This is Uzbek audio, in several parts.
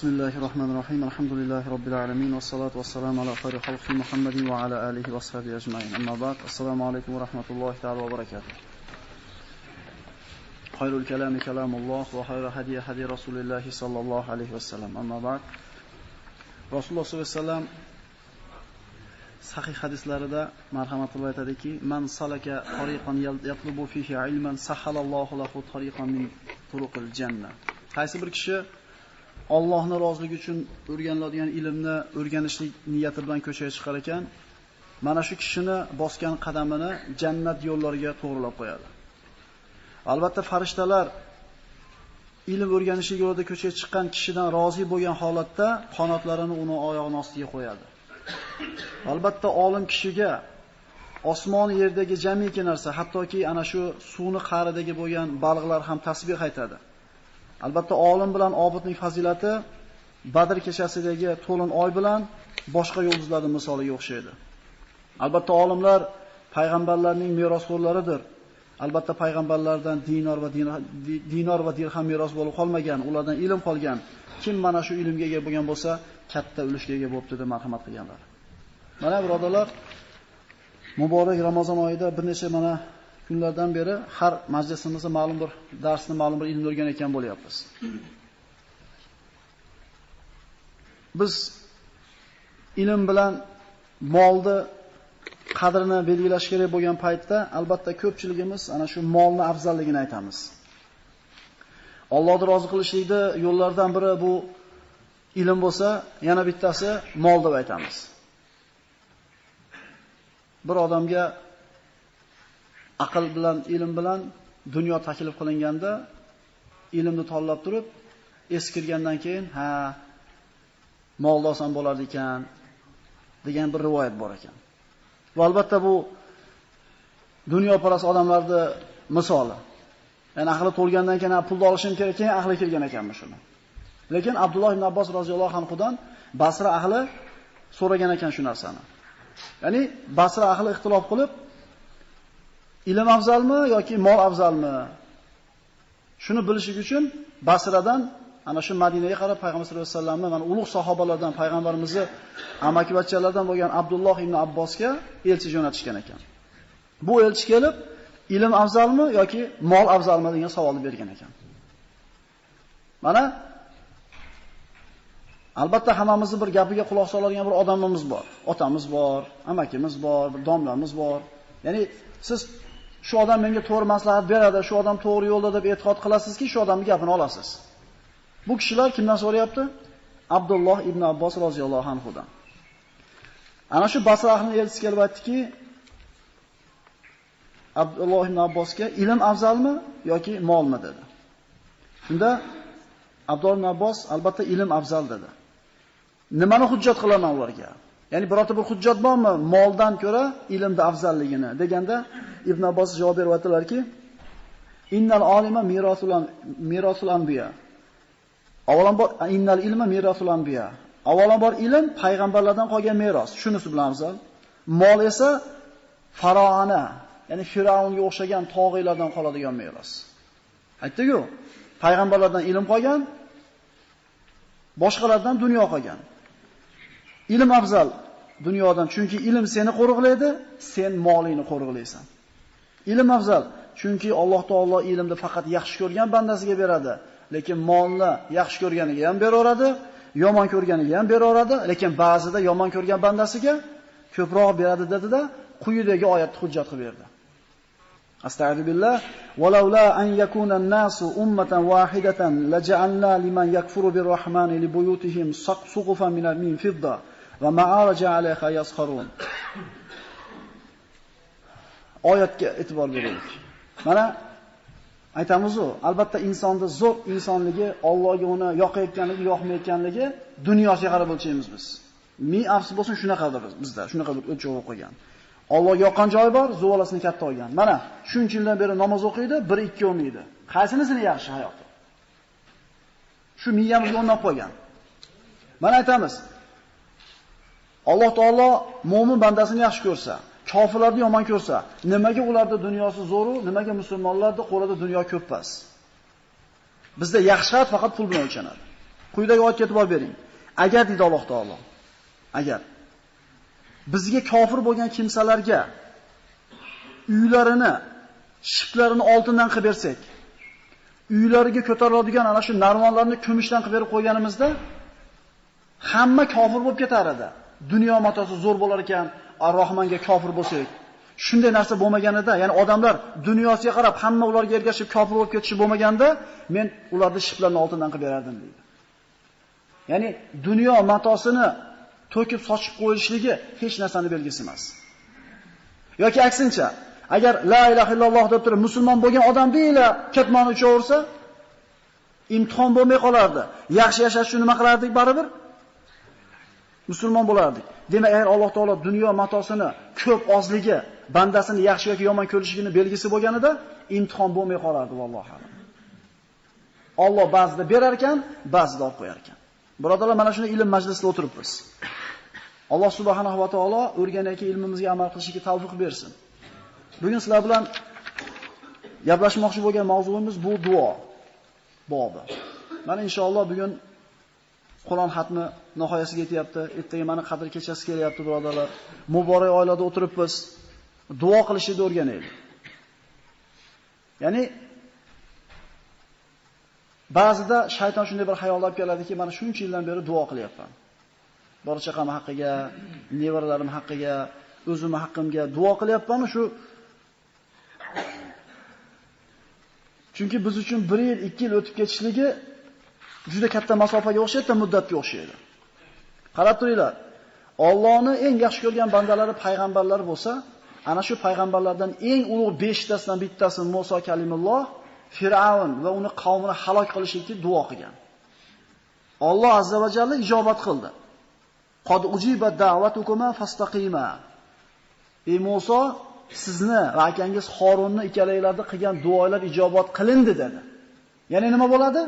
Bismillahirrahmanirrahim. Elhamdülillahi Rabbil alamin. Və salatu və selamu ala xeyri xalqi Muhammedin və ala alihi və ashabihi ecmaîn. Amma ba'd. Esselamu aleyküm və rahmetullahi taala və berekatuh. Xayrul kelami kelamullah və xeyru hadiyi hadi Rasulillah sallallahu aleyhi və sellem. Amma ba'd. Rasulullah sallallahu aleyhi və sellem sahih hadislarida marhamat qilib aytadiki, "Man salaka tariqan yatlubu fihi ilman sahhalallohu lahu tariqan min turuqil janna." Qaysi bir kishi Allohning roziligi uchun o'rganiladigan ilmni o'rganishlik niyati bilan ko'chaga chiqar ekan, mana shu kishini bosgan qadamini jannat yo'llariga to'g'rilab qo'yadi. Albatta farishtalar ilm o'rganishlik yo'lida ko'chaga chiqqan kishidan rozi bo'lgan holatda qanotlarini uni oyog'ining ostiga qo'yadi. Albatta olim kishiga osmon yerdagi jamiki narsa, hattoki ana shu suvni qa'ridagi bo'lgan baliqlar ham tasbih aytadi. Albatta olim bilan obidning fazilati Badr kechasidagi to'lin oy bilan boshqa yulduzlarning misoliga o'xshaydi. Albatta olimlar payg'ambarlarning merosxo'rlaridir. Albatta payg'ambarlardan dinor va dirham meros bo'lib qolmagan, ulardan ilm qolgan. Kim mana shu ilmga ega bo'lgan bo'lsa, katta ulushga ega bo'pti deb marhamat qilganlar. Mana birodarlar, muborak Ramazon oyida bir necha mana kunlardan beri har majlisimizda ma'lum bir darsni, ma'lum bir ilmni o'rgan ekan bo'lyapmiz. Biz ilm bilan molni qadrini belgilash kerak bo'lgan paytda albatta ko'pchiligimiz ana shu molni afzalligini aytamiz. Allohni rozi qilishlikda yo'llardan biri bu ilm bo'lsa, yana bittasi mol deb aytamiz. Bir odamga aql bilan, ilm bilan dunyo taklif qilinganda ilmni tanlab turib, eskirgandan keyin, ha, molni olsam bo'lardi ekan degan bir rivoyat bor ekan. Va albatta bu dunyoparast odamlarning misoli. Ya'ni aqli to'lgandan keyin pulni olishim kerak, keyin aqli kelgan ekanmi shuni. Lekin Abdulloh ibn Abbos roziyallohu anhudan Basra ahli so'ragan ekan shu narsani. Ya'ni Basra ahli ixtilof qilib, ilm afzalmi yoki mol afzalmi? Shuni bilish uchun Basradan ana shu Madinaga qarab Payg'ambar sollallohu alayhi vasallamni mana ulug' sahobalardan, payg'ambarimizni amakivachchalaridan bo'lgan Abdulloh ibn Abbosga elchi jo'natishgan ekan. Bu elchi kelib, ilm afzalmi yoki mol afzalmi degan savolni bergan ekan. Mana albatta hammamizni bir gapiga quloq soladigan bir odamimiz bor. Otamiz bor, amakimiz bor, bir domlamiz bor. Ya'ni siz shu odam menga to'g'ri maslahat beradi, shu odam to'g'ri yo'lda deb e'tiqod qilasizki, shu odamning gapini olasiz. Bu kishilar kimdan so'rayapti? Abdulloh ibn Abbos roziyallohu anhudan. Ana shu Basra ahlining elchisi kelib aytdiki, Abdulloh ibn Abbosga ilm afzalmi yoki molmi dedi. Shunda Abdulloh ibn Abbos albatta ilm afzal dedi. Nimani hujjat qilaman ularga? Ya'ni birorta bir hujjat bormi moldan ko'ra ilmda afzalligini deganda Ibn Abbos javob berib aytdilarki, innal olima mirasul anbiya. Avvalambor innal ilma mirasul anbiya. Avvalambor ilm payg'ambarlardan qolgan meros. Shunisi bilan afzal. Mol esa faroana, ya'ni Firavnga o'xshagan tog'iylardan qoladigan meros. Aytdi-ku, payg'ambarlardan ilm qolgan, boshqalardan dunyo qolgan. Ilm afzal dunyodan, chunki ilm seni qo'riqlaydi, sen molingni qo'riqlaysan. Ilm afzal, chunki Alloh taolo ilmni faqat yaxshi ko'rgan bandasiga beradi, lekin molni yaxshi ko'rganiga ham beraveradi, yomon ko'rganiga ham beraveradi, lekin ba'zida yomon ko'rgan bandasiga ko'proq beradi dedi-da, quyidagi oyatni hujjat qilib berdi. Astagfiru billah, walaula an yakuna an-nasu ummatan wahidatan laja'alna liman yakfuru bir-rahmani li buyutihim suqufan min fidda va ma'araja 'alayha yasxarun. Oyatga e'tibor beraylik. Mana aytamiz-u, albatta insonda zo'r insonligi, Allohga uni yoqayotganligi, yoqmayotganligi dunyosiga qarab o'lchaymiz biz. Ming afsus bo'lsin shunaqadir bizda, shunaqa bir o'lchov qo'ygan. Allohga yoqqan joyi bor, zuvalasini katta olgan. Mana shuncha yildan beri namoz o'qiydi, 1-2 o'lmaydi. Qaysinisini yaxshi hayoti? Shu miyamizga o'rnab qo'ygan. Mana aytamiz. Alloh taolo mo'min bandasini yaxshi ko'rsa, kofirlarni yomon ko'rsa, nimaga ularda dunyosi zo'ru, nimaga musulmonlarda qo'lida dunyo ko'ppas? Bizda yaxshi hayot faqat pul bilan o'lchanadi. Quyidagi oyatga e'tibor bering. Agar deydi Alloh taolo, agar bizga kofir bo'lgan kimsalarga uylarini, shiplarini oltindan qilib bersak, uylariga ko'tariladigan ana shu narvonlarni kumushdan qilib berib qo'yganimizda hamma kofir bo'lib ketar edi. Dunyo matosi zo'r bo'lar ekan, Ar-Rahmonga kofir bo'lsak. Shunday narsa bo'lmaganida, ya'ni odamlar dunyosiga qarab hamma ularga ergashib kofir bo'lib ketishi bo'lmaganda, men ularni shiplarini oltindan qilib berardim deydi. Ya'ni dunyo matosini to'kib sochib qo'yishligi hech narsani belgisi emas. Yoki aksincha, agar la ilaha illalloh deb turib musulmon bo'lgan odam deyla ketmonni uchaversa, imtihon bo'lmay qolardi. Yaxshi yashash uchun nima qilardik baribir? Musulmon bo'lardik. Demak, agar Alloh taolo dunyo matosini ko'p ozligi bandasini yaxshi yoki yomon ko'rishligini belgisi bo'lganida imtihon bo'lmay qolardi, vallohu a'lam. Alloh ba'zida berar ekan, ba'zida olib qo'yar ekan. Birodarlar, mana shuni ilm majlisida o'tiribmiz. Alloh subhanahu va taolo o'rganayotgan ilmimizga amal qilishga tavfiq bersin. Bugun sizlar bilan gaplashmoqchi bo'lgan mavzuimiz bu duo bobi. Mana inshaalloh bugun Qur'on xatmi nihoyasiga yetyapti. Ertaga mana Qadr kechasi kelyapti, birodarlar. Muborak oylarda o'tiribmiz. Duo qilishni o'rganaylik. Ya'ni ba'zida shayton shunday bir xayol olib keladiki, mana shuncha yildan beri duo qilyapman. Bola chaqam haqqiga, nevaralarim haqqiga, o'zim haqqimga duo qilyapman shu. Chunki biz uchun 1 yil, 2 yil o'tib ketishligi juda katta masofaga o'xshaydi, muddatga o'xshaydi. Qarab turinglar. Allohni eng yaxshi ko'rgan bandalari payg'ambarlar bo'lsa, ana shu payg'ambarlardan eng ulug' 5 tasidan bittasi Musa kalimulloh Fir'avn va uni qavmini halok qilishga duo qilgan. Alloh azza va jalla ijobat qildi. Qad ujibat da'vatukuma fastaqima. Ey Musa, sizni va akangiz Xorunni ikkalangizlarda qilgan duolar ijobat qilindi dedi. Ya'ni nima bo'ladi?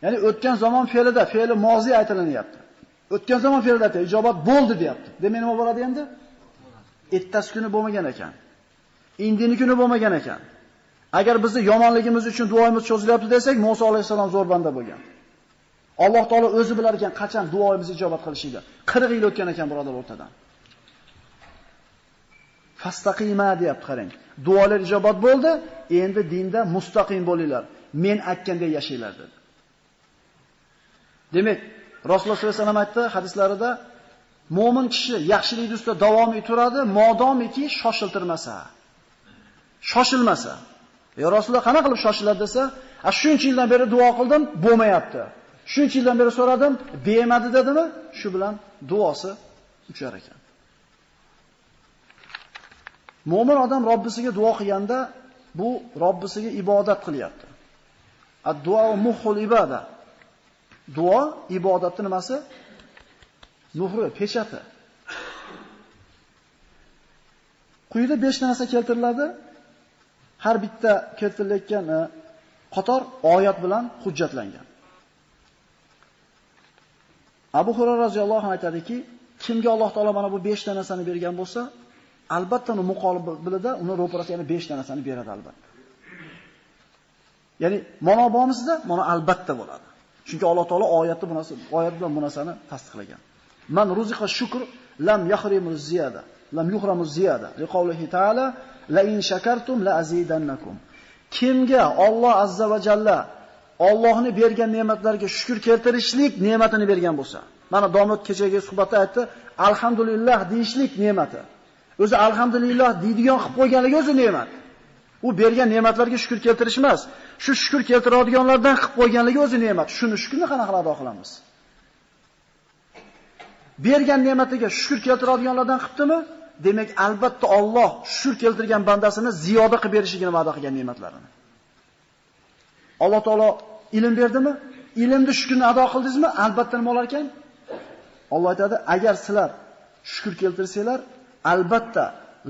Ya'ni o'tgan zamon fe'lida, fe'li mozi aytilinyapti. O'tgan zamon fe'lida ijobat bo'ldi deyapti. Demak nima bo'ladi endi? Ertasi kuni bo'lmagan ekan. Indini kuni bo'lmagan ekan. Agar bizni yomonligimiz uchun duoimiz cho'zilyapti desak, Musa alayhisalom zo'r banda bo'lgan. Alloh taolo o'zi bilar ekan qachon duoimiz ijobat qilishiga. 40 yil o'tgan ekan birodar o'rtadan. Fastaqima deyapti, qarang. Duolar ijobat bo'ldi, endi dinda mustaqim bo'linglar. Men aytgandek yashanglar dedi. Demak, Rasululloh sollallohu alayhi vasallam aytdi hadislarida, mo'min kishi yaxshilik ustida davomiy turadi, modomiki shoshiltirmasa. Shoshilmasa. Ya Rasululloh qana qilib shoshiladi desa, "A shuncha yildan beri duo qildim, bo'lmayapti. Shuncha yildan beri so'radim, bermadi" dedimi? Shu bilan duosi uchar ekan. Mo'min odam Robbisiga duo qilganda bu Robbisiga ibodat qilyapti. Ad-duo muhul ibada. Duo ibodatning nimasi? Muhri, pechati. Quyida 5 ta narsa keltiriladi. Har bitta keltirilayotgan qator oyat bilan hujjatlangan. Abu Hurayra roziyallohu anhu aytadiki, kimga Alloh taolo mana bu 5 ta narsani bergan bo'lsa, albatta uni muqobilida uni ro'parasiga yana 5 ta narsani beradi albatta. Ya'ni mana bormisizda, mana albatta bo'ladi. Chunki Alloh taolo oyatda bu narsa, oyat bilan bu narsani tasdiqlagan. Man ruziqa shukr lam yahrimu ziyada, lam yuhramu ziyada. Liqavlihi ta'ala la in shakartum la azidannakum. Kimga Alloh azza va jalla Allohni bergan ne'matlarga shukr keltirishlik ne'matini bergan bo'lsa, mana domla kechagi suhbatda aytdi, alhamdulillah deyishlik ne'mati. O'zi alhamdulillah deydigan qilib qo'yganligi o'zi ne'mat. U bergan ne'matlarga shukr keltirish emas, shu shukr keltiradiganlardan qilib qo'yganligi o'zi ne'mat. Shuni shukrni qanaqa ado qilamiz? Bergan ne'matiga shukr keltiradiganlardan qilibdimi? Demak, albatta Alloh shukr keltirgan bandasini ziyoda qilib berishligini va'da qilgan ne'matlarini. Alloh taolo ilm berdimi? Ilmni shukrni ado qildingizmi? Albatta nima bo'lar ekan? Alloh aytadi, agar sizlar shukr keltirsanglar, albatta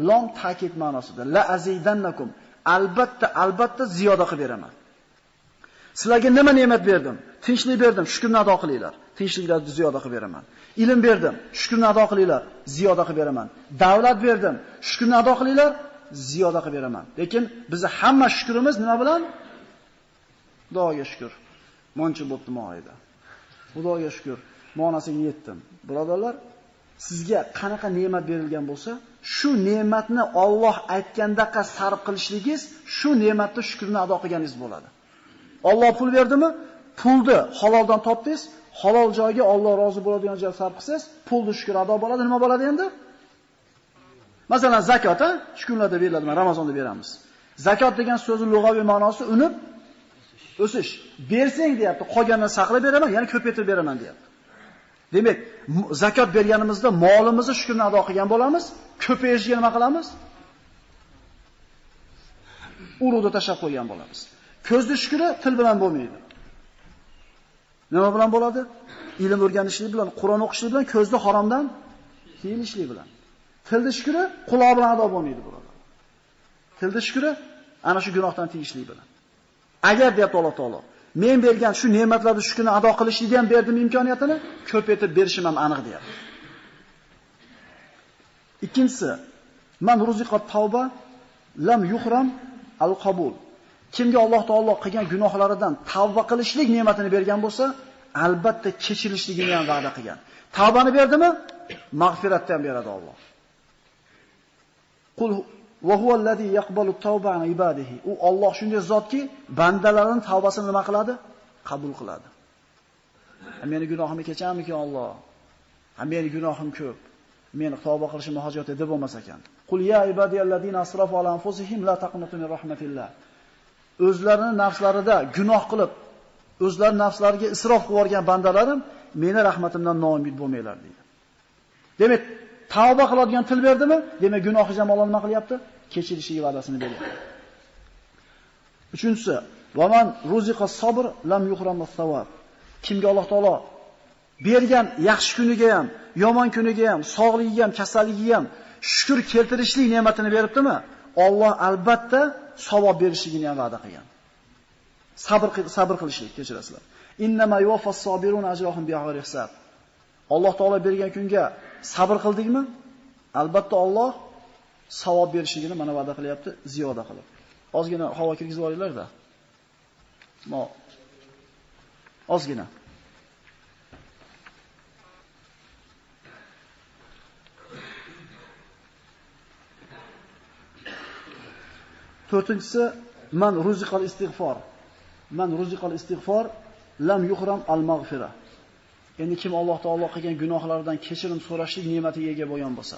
lom ta'kid ma'nosida la azidannakum, albatta albatta ziyoda qilib beraman. Sizlarga nima ne'mat berdim? Tinchlik berdim, shukrni ado qilinglar. Tinchliklarni ziyoda qilib beraman. Ilm berdim, shukrni ado qilinglar, ziyoda qilib beraman. Davlat berdim, shukrni ado qilinglar, ziyoda qilib beraman. Lekin bizni hamma shukrimiz nima bilan? Duoga shukr. Moncha bo'pti moyida. Xudoga shukr, ma'nosiga yetdim. Birodarlar, sizga qanaqa ne'mat berilgan bo'lsa, shu ne'matni Alloh aytgandaqa sarf qilishligingiz, shu ne'matni shukrini ado qilganingiz bo'ladi. Alloh pul berdimi? Pulni haloldan topdingiz, halol joyga Alloh rozi bo'ladigan joyga sarf qilsangiz, pulni shukr ado bo'ladi. Nima bo'ladi endi? Masalan, zakot, ha? Shu kunlarda beriladi, mana Ramazonda beramiz. Zakot degan so'zning lug'aviy ma'nosi unib o'sish. Bersang deyapti, qolganini saqlab beraman, ya'ni ko'paytirib beraman deyapti. Demak, zakot berganimizda molimizni shukrini ado qilgan bo'lamiz, ko'payishiga nima qilamiz? Urug'ni tashlab qo'ygan bo'lamiz. Ko'zni shukri til bilan bo'lmaydi. Nima bilan bo'ladi? Ilm o'rganishlik bilan, Qur'on o'qishlik bilan, ko'zni haromdan tiyilishlik bilan. Tilni shukri quloq bilan ado bo'lmaydi, birodar. Tilni shukri ana shu gunohdan tiyishlik bilan. Agar deyapti Alloh taolo, men bergan shu ne'matlarni shukrini ado qilishlikni ham berdim imkoniyatini, ko'paytirib berishim ham aniq deyapti. Ikkinchisi, man ruziqat tavba lam yuhram al-qabul. Kimga Alloh taolo qilgan gunohlaridan tavba qilishlik ne'matini bergan bo'lsa, albatta kechirishligini ham va'da qilgan. Tavbani berdimi? Mag'firatni ham beradi Alloh. Qul va huvallazi yaqbalu tawba an ibadihi. U Alloh shunday zotki, bandalarining tavbasini nima qiladi? Qabul qiladi. Meni gunohimni kechiramikin Alloh? Ha, meni gunohim ko'p. Meni tavba qilishim hojat deb bo'lmas ekan. Qul ya ibadiyallazina asrafu ala anfusihim la taqnatu min rahmatillah. O'zlarining nafslarida gunoh qilib, o'zlari nafslariga isrof qilib yuborgan bandalarim meni rahmatimdan noumid bo'lmanglar deydi. Demak, tavba qiladigan til berdimi? Demak, gunohi ham Alloh nima qilyapti? Kechirishiga va'dasini beryapti. Uchinchisi, va man ruziqa sabr lam yuhram as-savob. Kimga Alloh taolo bergan yaxshi kuniga ham, yomon kuniga ham, sog'ligiga ham, kasalligiga ham shukr keltirishlik ne'matini beribdimi? Alloh albatta savob berishligini ham va'da qilgan. Sabr qilishlik, kechirasizlar. Innama yuwaffas sabirun ajrahum bighayri hisab. Alloh taolo bergan kunga sabr qildingmi? Albatta Alloh savob berishligini mana va'da qilyapti, ziyoda qilib. Ozgina havo kirgizib olinglar-da. Ozgina. To'rtinchisi, man ruziqal istig'for. Man ruziqal istig'for lam yuhram al-mag'fira. Endi kim Alloh taolo qilgan gunohlaridan kechirim so'rashlik ne'matiga ega bo'lgan bo'lsa,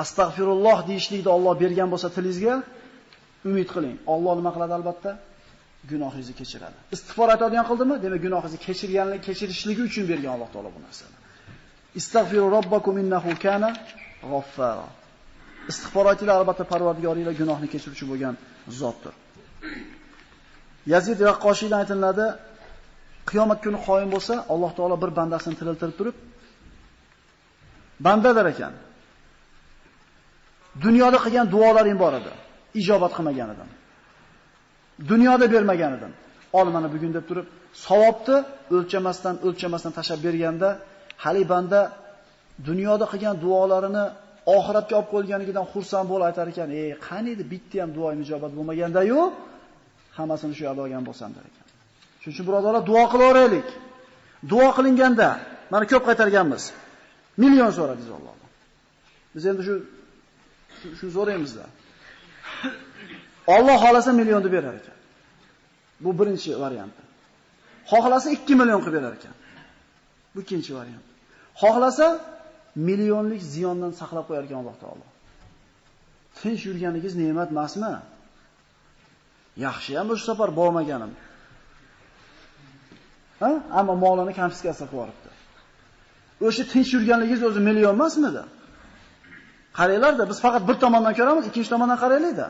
astag'firulloh deyishlikni Alloh bergan bo'lsa tilingizga, umid qiling. Alloh nima qiladi albatta? Gunohingizni kechiradi. Istig'for aytadigan qildimi? Demak, gunohingizni kechirganlik, kechirishligi uchun bergan Alloh taolo bu narsani. Istag'firu robbakum innahu kana g'affara. Istig'for aytinglar, albatta Parvardigoringlar gunohni kechiruvchi bo'lgan zotdir. Yazid Raqqoshiydan aytiladi, qiyomat kuni qoyim bo'lsa, Alloh taolo bir bandasini tiriltirib turib, banda der ekan. Dunyoda qilgan duolaring bor edi, ijobat qilmagan edim. Dunyoda bermagan edim. Ol mana bugun deb turib, savobni o'lchamasdan tashab berganda, hali banda dunyoda qilgan duolarini oxiratga olib qo'yganligidan xursand bo'lib aytar ekan, "Ey, qani edi bitta ham duoim ijobat bo'lmaganda-yu, hammasini shu yerda olgan bo'lsam" der ekan. Shuning uchun birodarlar, duo qilaveraylik. Duo qilinganda, mana ko'p qaytarganmiz. Million so'radingiz Allohdan. Biz endi shu so'raymizda. Alloh xolasa millionni berar ekan. Bu birinchi varianti. Xohlasa 2 million qilib berar ekan. Bu ikkinchi variant. Xohlasa millionlik ziyondan saqlab qo'yar ekan Alloh taolo. Tinch yurganingiz ne'mat emasmi? Yaxshi ham o'sha safar bormaganim. Ha? Ammo molini konfiskatsiya qilib yuboribdi. O'sha tinch yurganligingiz o'zi million emasmidi? Qaranglar-da, biz faqat bir tomondan ko'ramiz, ikkinchi tomondan qaraylik-da.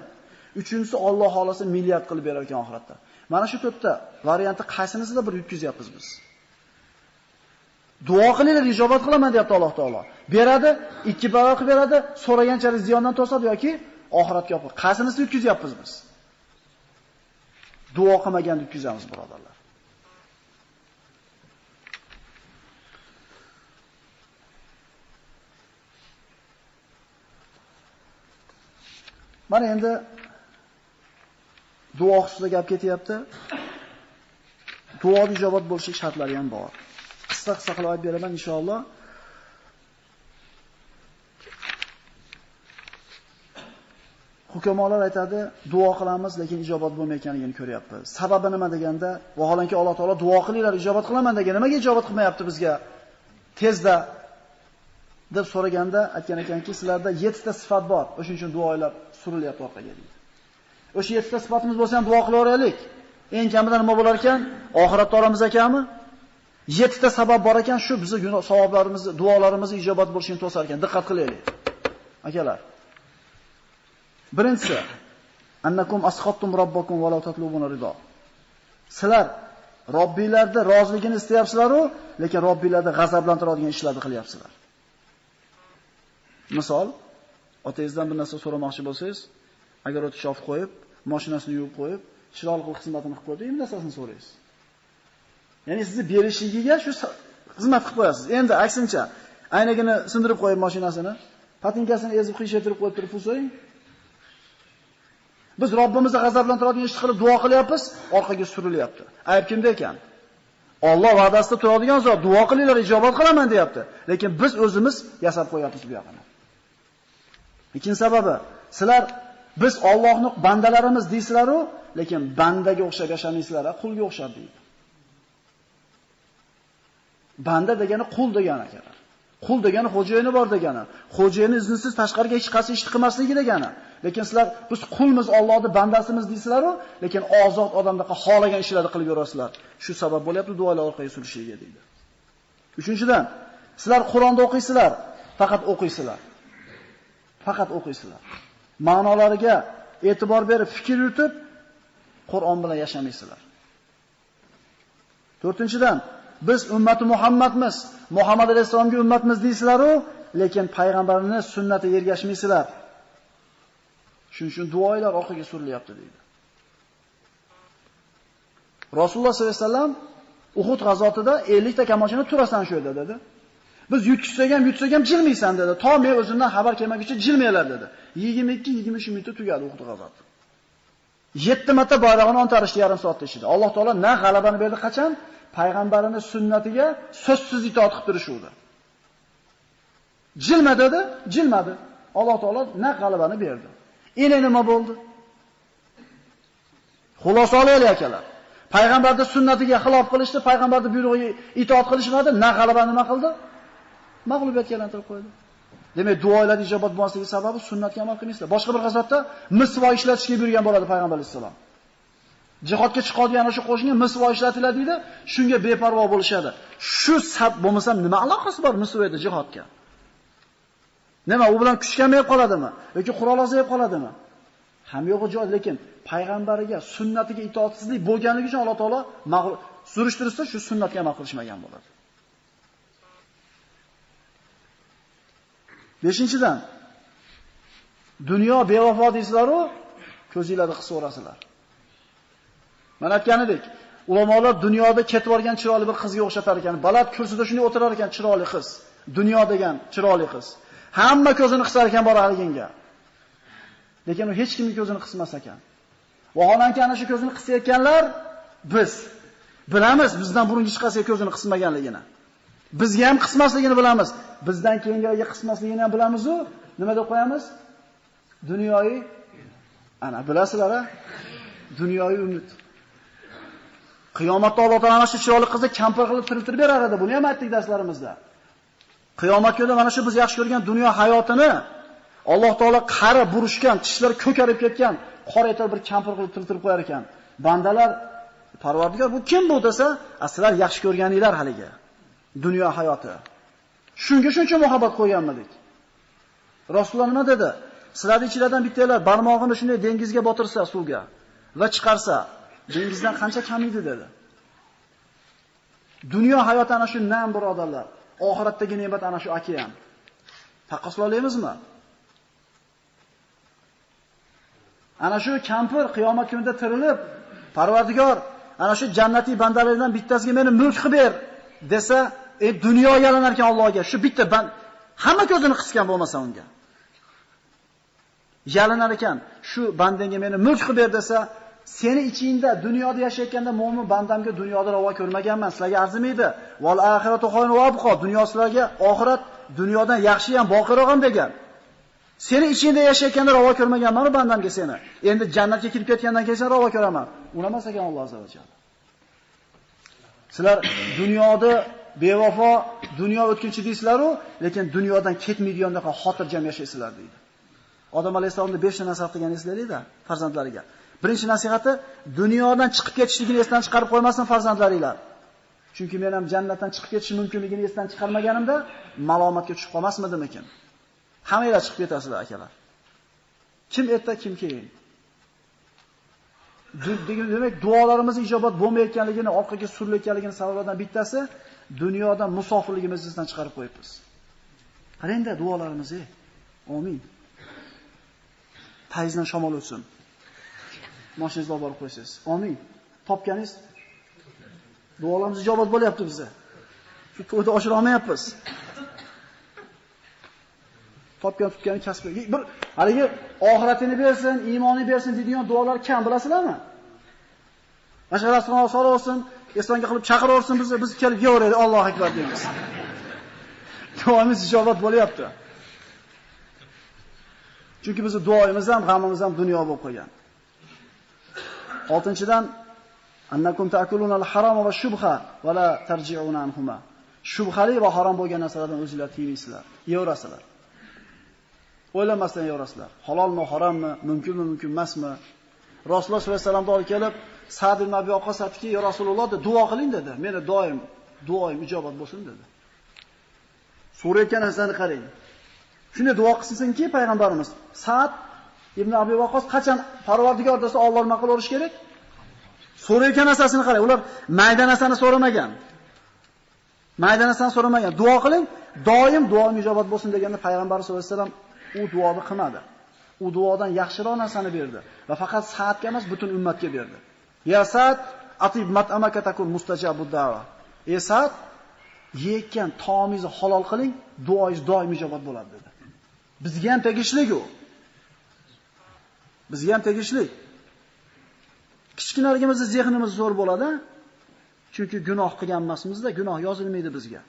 Uchinchisi Alloh xolasa milliard qilib berar ekan oxiratda. Mana shu to'rtta variantni qaysinisida bir yutkazyapmiz biz? Duo qilinglar, ijobat qilaman deyapti Alloh taolo. Beradi, 2 barobar qilib beradi, so'raganchalik ziyondan to'sadi yoki oxiratga olib. Qaysinisini yutkazyapmiz biz? Duo qilmaganda yutkazamiz, birodarlar. Mana endi duo xususida gap ketyapti. Duo ijobat bo'lishi shartlari ham bor. Qisqa-qisqa qilib aytib beraman inshaalloh. Hukamolar aytadi, duo qilamiz, lekin ijobat bo'lmayotganligini ko'ryapmiz. Sababi nima deganda, vaholanki Alloh taolo duo qilinglar, ijobat qilaman degan, nimaga ijobat qilmayapti bizga? Tezda deb so'raganda aytgan ekanki, sizlarda 7 ta sifat bor, o'shuning uchun duolar surilyapti orqaga deydi. O'sha 7 ta sifatimiz bo'lsa ham duo qilaveraylik. Eng kamida nima bo'lar ekan? Oxiratda olamiz ekanmi? 7 ta sabab bor ekan, shu bizni gunoh savoblarimizni, duolarimizni ijobat bo'lishini to'sar ekan. Diqqat qilaylik. Akalar. Birinchisi, annakum asxattum robbakum va la tatlubuna rido. Sizlar Robbiylarning roziligini istayapsizlar-u, lekin Robbiylarni g'azablantiradigan ishlarni qilyapsizlar. Misol, otangizdan bir narsa so'ramoqchi bo'lsangiz, agar o'ti chopib qo'yib, mashinasini yuvib qo'yib, chiroyli qilib xizmatini qilib qo'yib, endi narsasini so'raysiz. Ya'ni sizni berishligiga shu xizmat qilib qo'yasiz. Endi aksincha, aynagini sindirib qo'yib mashinasini, patinkasini ezib qiyshaytirib qo'yib turib pul so'rang. Biz Robbimizni g'azablantiradigan ishni qilib duo qilyapmiz, orqaga surilyapti. Ayb kimda ekan? Alloh va'dasida turadigan zot, duo qilinglar, ijobat qilaman deyapti. Lekin biz o'zimiz yasab qo'yapmiz bu yoqini. Ikkinchi sababi, sizlar biz Allohning bandalarimiz deysizlar-u, lekin bandaga o'xshab yashamaysizlar, qulga o'xshab deydi. Banda degani qul degani akalar. Qul degani xo'jayini bor degani. Xo'jayini iznisiz tashqariga hech qaysi ishni qilmasligi degani. Lekin sizlar biz qulmiz, Allohning bandasimiz deysizlar-u, lekin ozod odamdaqa xohlagan ishlarni qilib yurasizlar. Shu sabab bo'lyapti duolar orqaga surishiga deydi. Uchinchidan, sizlar Qur'onda o'qiysizlar, faqat o'qiysizlar. Faqat o'qiysizlar. Ma'nolariga e'tibor berib, fikr yuritib, Qur'on bilan yashamaysizlar. To'rtinchidan, biz ummati Muhammadmiz, Muhammad alayhisalomga ummatmiz deysizlar-u, lekin payg'ambarning sunnatiga ergashmaysizlar. Shuning uchun duolar orqaga surilyapti deydi. Rasululloh sollallohu alayhi vasallam Uhud g'azotida 50 ta kamonchini turasan shu yerda dedi. Biz yutsak ham yutsak ham jilmaysan dedi. To men o'zimdan xabar kelmaguncha jilmanglar dedi. 22-23 minutda tugadi Uhud g'azoti. 7 marta bayrog'ini ontarishdi yarim soatda ichida. Alloh taolo na g'alabani berdi qachon? Payg'ambarining sunnatiga so'zsiz itoat qilib turishuvdi. Jilma dedi, jilmadi. Alloh taolo na g'alabani berdi. Endi nima bo'ldi? Xulosa olaylik akalar. Payg'ambarning sunnatiga xilof qilishdi, payg'ambarning buyrug'iga itoat qilishmadi, na g'alabani nima qildi? Mag'lubiyatga aylantirib qo'ydi. Demak, duolar ijobat bo'lmasligi sababi sunnatga amal qilmaysizlar. Boshqa bir g'azotda misvo ishlatishga buyurgan bo'ladi payg'ambar alayhissalom. Jihodga chiqadigan o'sha qo'shinga misvo ishlatiladi deydi, shunga beparvo bo'lishadi. Shu sab bo'lmasa nima aloqasi bor misvoda jihodga? Nima, u bilan kuch kamayib qoladimi yoki qurol azayib qoladimi? Ham yo'q joy, lekin payg'ambariga, sunnatiga itoatsizlik bo'lganligi uchun Alloh taolo surishtirsa shu sunnatga amal qilishmagan bo'ladi. Beshinchidan, dunyo bevafo deysizlar-u, ko'zingizlarni qisaverasizlar. Mana aytganidek, ulamolar dunyoda ketib borgan chiroyli bir qizga o'xshatar ekan. Baland kursida shunday o'tirar ekan chiroyli qiz. Dunyo degan chiroyli qiz. Hamma ko'zini qisar ekan boraliginga. Lekin u hech kimning ko'zini qismas ekan. Vaholanki ana shu ko'zini qisayotganlar biz bilamiz, bizdan burun hech qaysi ko'zini qismaganligini. Bizga ham qismasligini bilamiz. Bizdan keyingilarga qismasligini ham bilamiz-u, nima deb qo'yamiz? Dunyoyi ana bilasizlar-a? Dunyoyi umid. Qiyomatda Alloh taolo ana shu chiroyli qizni kampir qilib tiriltirib berar edi. Buni ham aytdik darslarimizda. Qiyomat kunida mana shu biz yaxshi ko'rgan dunyo hayotini Alloh taolo qari burishgan, tishlar ko'karib ketgan, qora etar bir kampir qilib tiriltirib qo'yar ekan. Bandalar Parvardigor bu kim bu desa, sizlar yaxshi ko'rganinglar haligi dunyo hayoti. Shunga shuncha muhabbat qo'yganmidik. Rasululloh nima dedi? Sizlarning ichingizdan bittalar barmog'ini shunday dengizga botirsa suvga va chiqarsa, dengizdan qancha kamaydi dedi. Dunyo hayoti ana shu nam birodarlar. Oxiratdagi ne'mat ana shu okean. Taqqoslaymizmi? Ana shu kampir qiyomat kunida tirilib, Parvardigor, ana shu jannatiy bandalardan bittasiga meni mulk qilib ber desa, dunyo yalanar ekan Allohga. Shu bitta hamma ko'zini qisgan bo'lmasa unga. Yalinar ekan, shu bandangga meni mulk qilib ber desa, Seni ichingda dunyoda yashayotganda mo'min bandamga dunyoda ravo ko'rmaganman, sizlarga arzimaydi. Val axiratu xayrun va abqa. Dunyo sizlarga oxirat dunyodan yaxshi ham boqiroq ham degan. Seni ichingda yashayotganda ravo ko'rmaganman bandamga seni. Endi jannatga kirib ketgandan keyin sen ravo ko'raman. Unamas ekan Alloh azza va jalla. Sizlar dunyoda bevafo, dunyo o'tkinchi deysizlar-u, lekin dunyodan ketmaydigandaqa xotirjam yashaysizlar deydi. Odam alayhisalomni 5 ta nasihat qilgan eslaylik-da farzandlariga. Birinchi nasihati dunyodan chiqib ketishligini esdan chiqarib qo'ymasin farzandlaringlar. Chunki men ham jannatdan chiqib ketishim mumkinligini esdan chiqarmaganimda malomatga tushib qolmasmidim ekan. Hammanglar chiqib ketasizlar akalar. Kim erta, kim keyin. Demak, duolarimiz ijobat bo'lmayotganligini, orqaga surilayotganligini sabablaridan bittasi dunyodan musofirligimizni esdan chiqarib qo'yibmiz. Qarang-da duolarimizni. Amin. Tayizdan shamol o'tsin. Mashinangizga olib borib qo'ysiz. Amin. Topganingiz duolarimiz ijobat bo'lyapti bizga. Shu to'yda oshira olmayapmiz. Topgan tutgani kasb. Bir haligi oxiratini bersin, iymonini bersin deydigan duolar kam, bilasizlarmi? Mana rasmini so'raversin, esonga qilib chaqiraversin bizni, biz kelib yeyaveraylik, Allohu akbar deymiz. Duomiz ijobat bo'lyapti. Chunki bizning duoimiz ham, g'amimiz ham dunyo bo'lib qolgan. Oltinchidan, annakum ta'kulunal harama va shubha va la tarji'una anhuma. Shubhali va harom bo'lgan narsalardan o'zingizlar tiymaysizlar, yeyaverasizlar. O'ylamasdan yeyaverasizlar. Halolmi, harommi, mumkinmi, mumkin emasmi? Rasululloh sollallohu alayhi vasallamga olib kelib, Sa'd ibn Abi Waqqas aytdiki, "Ya Rasululloh, duo qiling" dedi. Meni doim duoim ijobat bo'lsin dedi. So'rayotgan narsani qarang. Shunday duo qilsinki payg'ambarimiz Sa'd ibn Abi Waqqas qachon Parvardigor desa Alloh nima qilaverish kerak? So'rayotgan narsasini qarang. Ular mayda narsani so'ramagan. Mayda narsani so'ramagan. Duo qiling, doim duoim ijobat bo'lsin deganda payg'ambar sollallohu alayhi vasallam u duoni qilmadi. U duodan yaxshiroq narsani berdi va faqat Sa'dga emas, butun ummatga berdi. Ya Sa'd, atib mat'amaka takun mustajabud da'va. Ey Sa'd, yeyotgan taomingizni halol qiling, duoingiz doim ijobat bo'ladi dedi. Bizga ham tegishli u. Bizga ham tegishli. Kichkinaligimizda zehnimiz zo'r bo'ladi, chunki gunoh qilgan emasmizda, gunoh yozilmaydi bizga.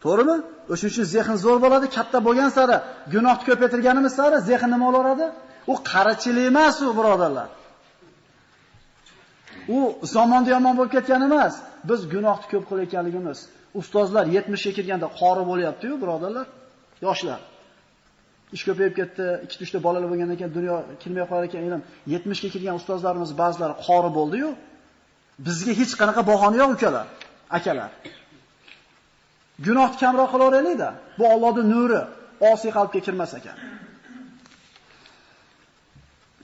To'g'rimi? O'shuning uchun zehn zo'r bo'ladi, katta bo'lgan sari, gunohni ko'paytirganimiz sari zehn nima bo'laveradi? U qarichilik emas u, birodarlar. U zamonda yomon bo'lib ketgan emas. Biz gunohni ko'p qilayotganligimiz. Ustozlar 70 ga kirganda qori bo'lyapti-yu, birodarlar, yoshlar. Ish ko'payib ketdi, 2-3 ta bolalar bo'lgandan keyin dunyo kirmay qolar ekan, ilm. 70 ga kirgan ustozlarimiz ba'zilari qori bo'ldi-yu. Bizga hech qanaqa bahona yo'q ukalar, akalar. Gunohni kamroq qilaveraylik-da. Bu Allohning nuri osiy qalbga kirmas ekan.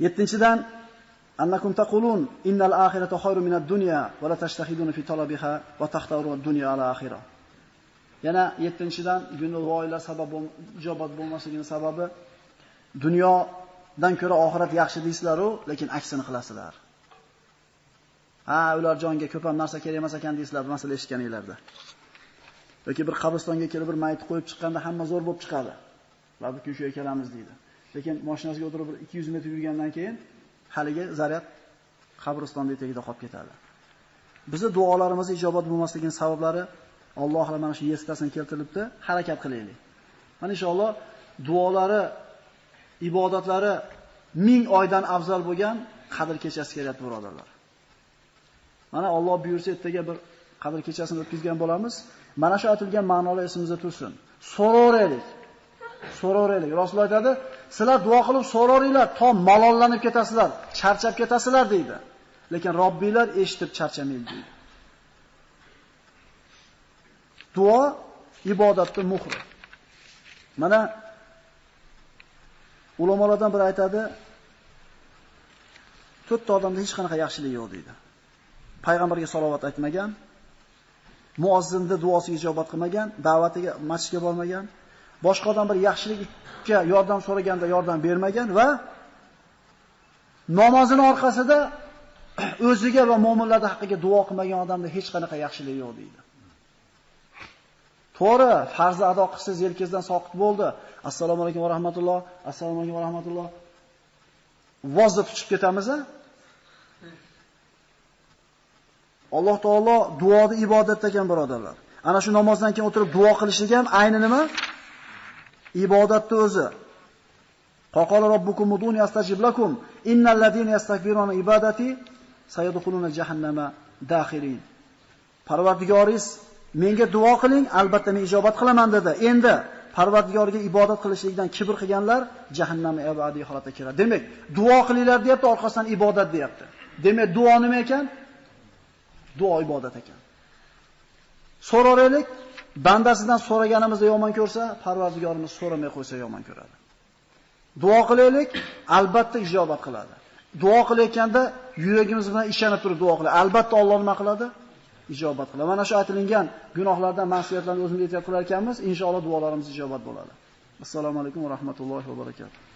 7-dan annakum taqulun innal axirata khayrun minad dunya va la tashtahiduna fi talabiha va taxtaru ad-dunya ala axira. Yana 7-dan gunohlar sabab ijobat bo'lmasligining sababi dunyodan ko'ra oxirat yaxshi deysizlar-u, lekin aksini qilasizlar. Ha, ular jonga ko'p ham narsa kerak emas ekan deysizlar, masala eshitganinglarda. Yoki bir qabristonga kelib bir mayit qo'yib chiqqanda hamma zo'r bo'lib chiqadi. Va bu kun shu yerga kelamiz deydi. Lekin mashinasiga o'tirib bir 200 metr yurgandan keyin haligi zaryad qabristonning tagida qolib ketadi. Bizi duolarimiz ijobat bo'lmasligining sabablari Alloh mana shu yettasini keltiribdi, harakat qilaylik. Mana inshaalloh duolari, ibodatlari 1000 oydan afzal bo'lgan Qadr kechasi kelyapti, birodarlar. Mana Alloh buyursa ertaga bir Qadr kechasini o'tkazgan bo'lamiz. Mana shu aytilgan ma'nolar esimizda tursin. So'raveraylik. So'raveraylik. Rasululloh aytadi, sizlar duo qilib so'raveringlar, to malollanib ketasizlar, charchab ketasizlar deydi. Lekin Robbiylar eshitib charchamaydi deydi. Duo ibodatning muhri. Mana ulamolardan biri aytadi, 4 ta odamda hech qanaqa yaxshilik yo'q deydi. Payg'ambarga salovat aytmagan, muazzinning duosiga ijobat qilmagan, da'vatiga masjidga bormagan, boshqa odam bir yaxshilikka yordam so'raganda yordam bermagan va namozini orqasida o'ziga va mo'minlarning haqqiga duo qilmagan odamda hech qanaqa yaxshilik yo'q deydi. To'g'ri, farzni ado qilsiz yelkangizdan soqit bo'ldi. Assalomu alaykum va rahmatulloh, assalomu alaykum va rahmatulloh. Voz deb chiqib ketamiz-a? Alloh taolo duoda ibodatda ekan, birodarlar. Ana shu namozdan keyin o'tirib duo qilishlik ham ayni nima? Ibodatning o'zi. Qala robbukum uduni astajib lakum innal ladina yastakbiruna ibadati sayadkhuluna jahannama dakhirin. Parvardigoringiz menga duo qiling, albatta men ijobat qilaman dedi. Endi Parvardigorga ibodat qilishlikdan kibr qilganlar jahannam abadiy holatga kiradi. Demak, duo qilinglar deyapti, orqasidan ibodat deyapti. Demak, duo nima ekan? Duo ibodat ekan. So'raraylik, bandasidan so'raganimizda yomon ko'rsa, Parvardigorimiz so'ramay qo'ysa yomon ko'radi. Duo qilaylik, albatta ijobat qiladi. Duo qilayotganda yuragimiz bilan ishonib turib duo qilaylik. Albatta Alloh nima qiladi? Ijobat qiladi. Mana shu aytilingan gunohlardan, ma'siyatlardan o'zimiz ehtiyot qilar ekanmiz, inshaalloh duolarimiz ijobat bo'ladi. Assalomu alaykum va rahmatullohi va barakatuh.